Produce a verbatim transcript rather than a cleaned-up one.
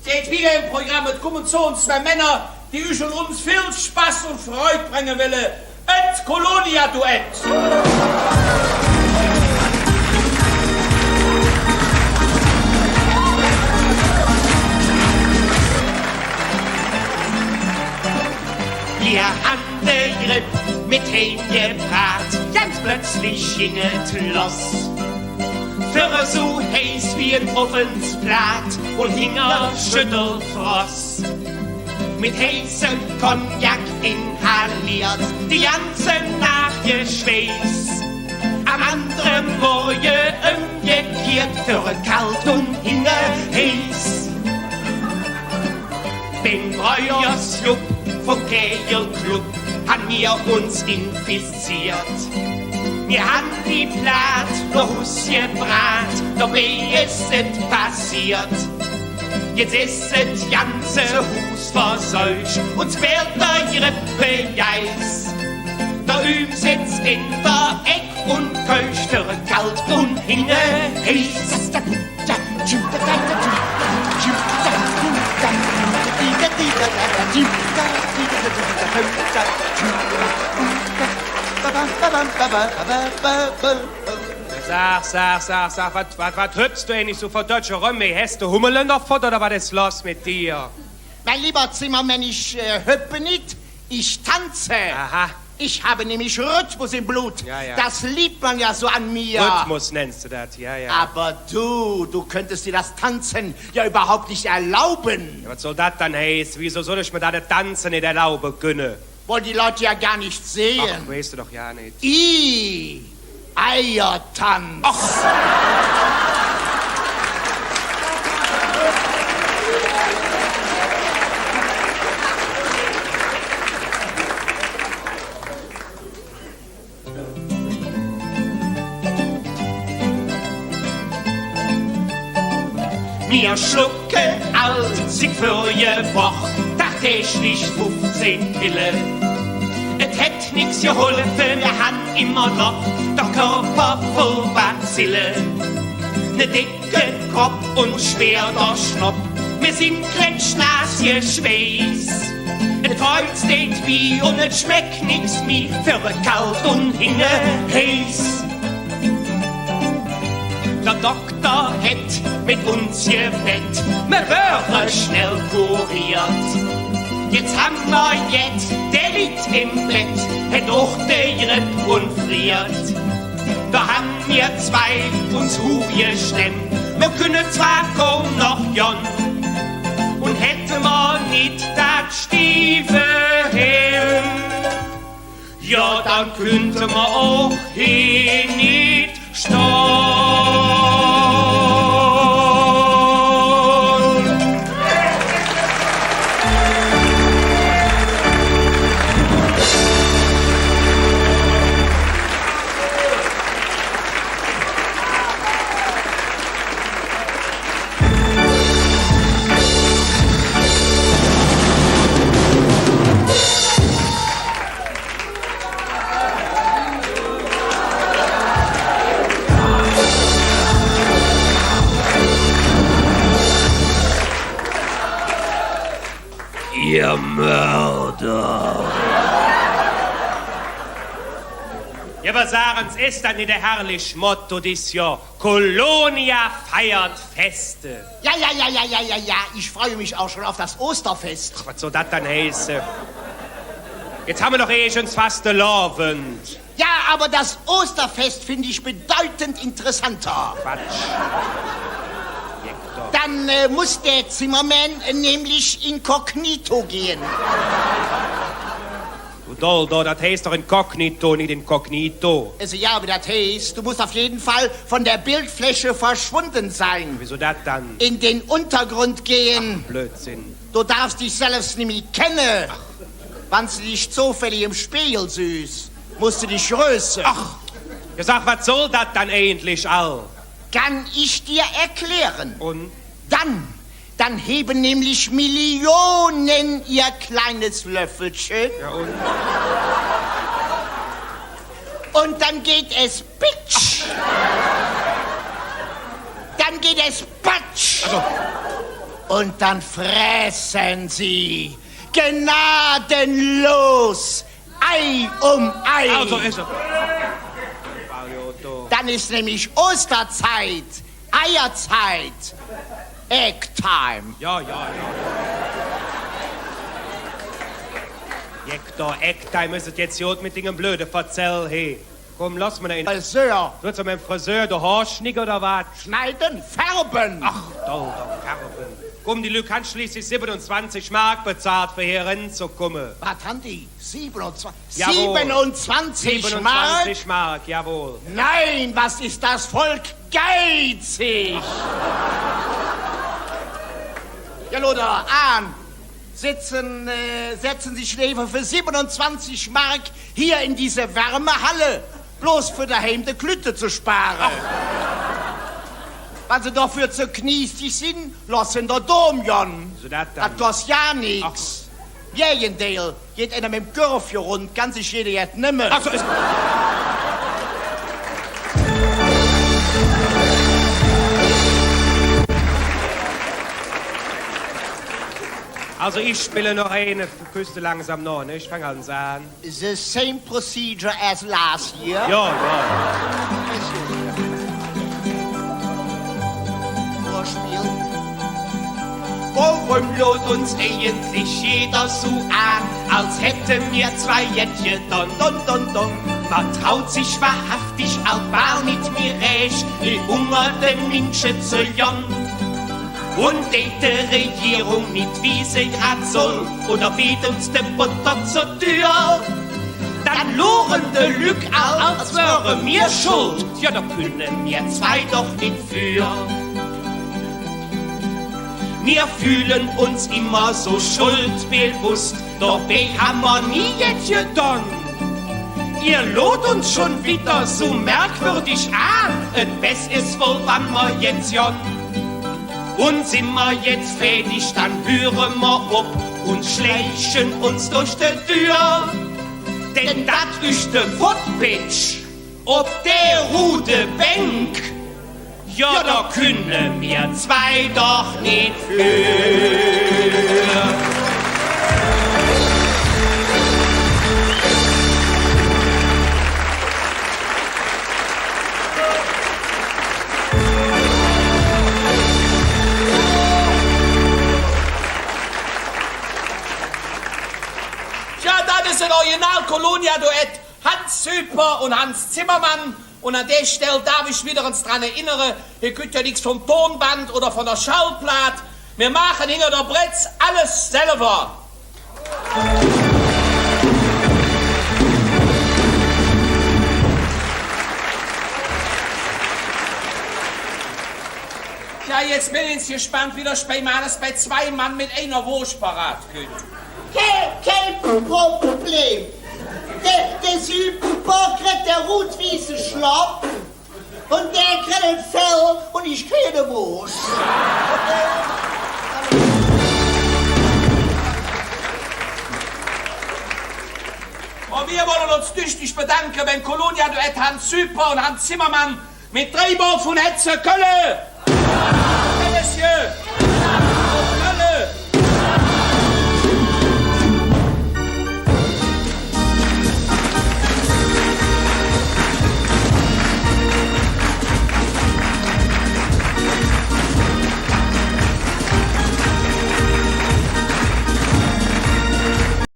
Geiht widder em Programm, et kumme zo uns zwei Männer, die üch un uns vill Spass un Freud bränge welle. Et Colonia-Duett. Mir han de Gripp met heimgebraht, ganz plötzlich ging et loss. För su heiß wie en Uffensplaat un Hinger schöddel Fross. Met heißem Cognac inhaliert, die ganze Naach geschweiß. Am andere Morge ömgekehrt, för kald un Hinger heiß. Beim Bräuersclub vum Kegelclub han mir uns infiziert. Mir han die Plaat noh Hus gebraht, dobei es et passeet. Jetz es et ganze Hus verseuch, uns fählt der Grippegeis. Der Ühm sitz en der Eck un keuch för kald un Hinger heiß. Sag, sag, sag, sag, wat, wat, wat höppst do eigentlich su verdötsch eröm? Häs de Hummele noch fott, oder wat es loss met dir? Mein lieber Zimmermann, ich, äh, hüppe nit, ich tanze. Aha. Ich habe nämlich Rhythmus im Blut. Ja, ja. Das liebt man ja so an mir. Rhythmus nennst du dat, ja, ja. Aber du, du könntest dir das Tanzen ja überhaupt nicht erlauben. Ja, wat soll dat dann heiße? Wieso soll ich mir dat Tanze nit erlaube künne? Wollen die Leute ja gar nicht sehen. Ach, weiß de doch gar nit. I, Eiertanz. Ach. Mir schlucke ald zick vörige Woch dagtäglich fuffzehn Pille. Et hät nix geholfe, mir han immer noch der Körper voll Bazille. Ne decke Kopp un schwer der Schnopp, mir sin krätschnass geschweiß. Et Häutz deit wih un et schmeck nix mih, för kald un Hinger heiß. Der Dokter hät met uns gewett, mer wöre schnell kuriert. Jetz han mer jet, dä litt em Bett, hät och de Gripp un friert. Do han mir zwei uns huhgestemm, mer künne zwar kaum noch gonn, un hätte mer nit dat stiefe Hemm, jo, dann künnte mer och hee nit stonn. Ihr Mörder! Jo, wat sagen Se, es dat nit e herrlich Motto, dis Johr? Colonia feiert Feste. Ja, ja, ja, ja, ja, ja, ja. Ich freue mich auch schon auf das Osterfest. Ach, wat soll dat dann heiße? Jetzt han mer doch eesch ens Fastelovend. Ja, aber das Osterfest finde ich bedeutend interessanter. Quatsch. Jeck doch. Dann, äh, muss der Zimmermann, äh, nämlich inkognito gehen. Do Doll do, dat heiß doch inkognito, nit inkognito. Also ja, wie dat heiß, du musst auf jeden Fall von der Bildfläche verschwunden sein. Wieso dat dann? In den Untergrund gehen. Ach, Blödsinn. Du darfst dich selbst nimmi kenne. Ach. Wann du dich zufällig im Spiegel sühst, musst du dich röße. Ach, jo, sag, wat soll dat dann eigentlich all? Kann ich dir erklären. Und? Dann, dann heben nämlich Millionen ihr kleines Löffelchen. Ja, und? Und dann geht es pitsch. Dann geht es patsch. Also. Und dann fressen sie gnadenlos Ei um Ei. Also ist es. Dann ist nämlich Osterzeit, Eierzeit, Egg Time. Ja, ja, ja. Egg, do, Egg Time, es et jetz god met dingem blöde Verzäll, he? Kumm, loss mer en. Friseur. Sollst do mem Friseur de Hoor schnigge oder wat? Schneiden, färben. Ach, do, do, färben. Kumm, die Lück han schleeßlich sibbenunzwanzig Mark bezahlt, för hee erenzukumme. Wat han die? Sibbenunzwanzig? Jawohl. Sibbenunzwanzig Mark? Sibbenunzwanzig Mark, jawohl. Nein, was ist das Volk geizig! Ja, Loder, an. Setzen, äh, setzen sich leever för sibbenunzwanzig Mark hier in diese Wärmehalle, bloß för doheim de Klütte ze spare. Weil se doför ze kniestig sin, loss se en der Dom gonn. So dat dann. Dat koss jo nix. Ach. Im Gägedeil, geiht einer mem Körvche rund, kann sich jeder jet nemme. Ach so, es Also ich spille noch ein, küss de langsam noh, ne? Ich fang also an. The same procedure as last year. Ja, ja. Vorspiel. Woröm luurt uns eigentlich jeder su aan, als hätte mir zwei jet gedon, don, don, don? Mer traut sich wahrhaftig ald bal nit mih rääch, nit unger de Minsche ze gonn. Un deit de Regierung nit, wie se grad soll, oder biedt uns de Botter zor Dür, dann luure de Lück ald, als wöre mir schuld. Ja, do künne mir zwei doch nit för. Mir fühle uns immer su schuldbewoss, dobei han mer nie jet gedon. Ehr luurt uns schon widder su merkwürdig aan, et Bess es wall, wann mer jetz gonn. Un sin mer jetz fäädig, dann büre mer op un schleiche uns durch de Dür. Denn dat üch de Footpetsch op de rude Bänk, jo, do künne mir zwei doch nit för. Tja, dat es et Original-Colonia-Duett Hans Süper un Hans Zimmermann. Un an der Stell darf ich widder ens dran erinnere, hee kütt jo nix vum Tonband oder vun der Schallplaat. Mir maache hinger der Bretz alles selver. Tja, jetz ben ich ens gespannt, wie dat bei Mannes bei zwei Mann met einer Woosch parat kütt. Kein, kein Pro-, Problem. Der, der Süper kritt der rut-wieße Schlopp un der kritt et Fell un ich krige de Woosch. Un mir wolle uns düchtig bedanke beim Colonia-Duett Hans Süper un Hans Zimmermann met Dreibow vun Hetze Kölle.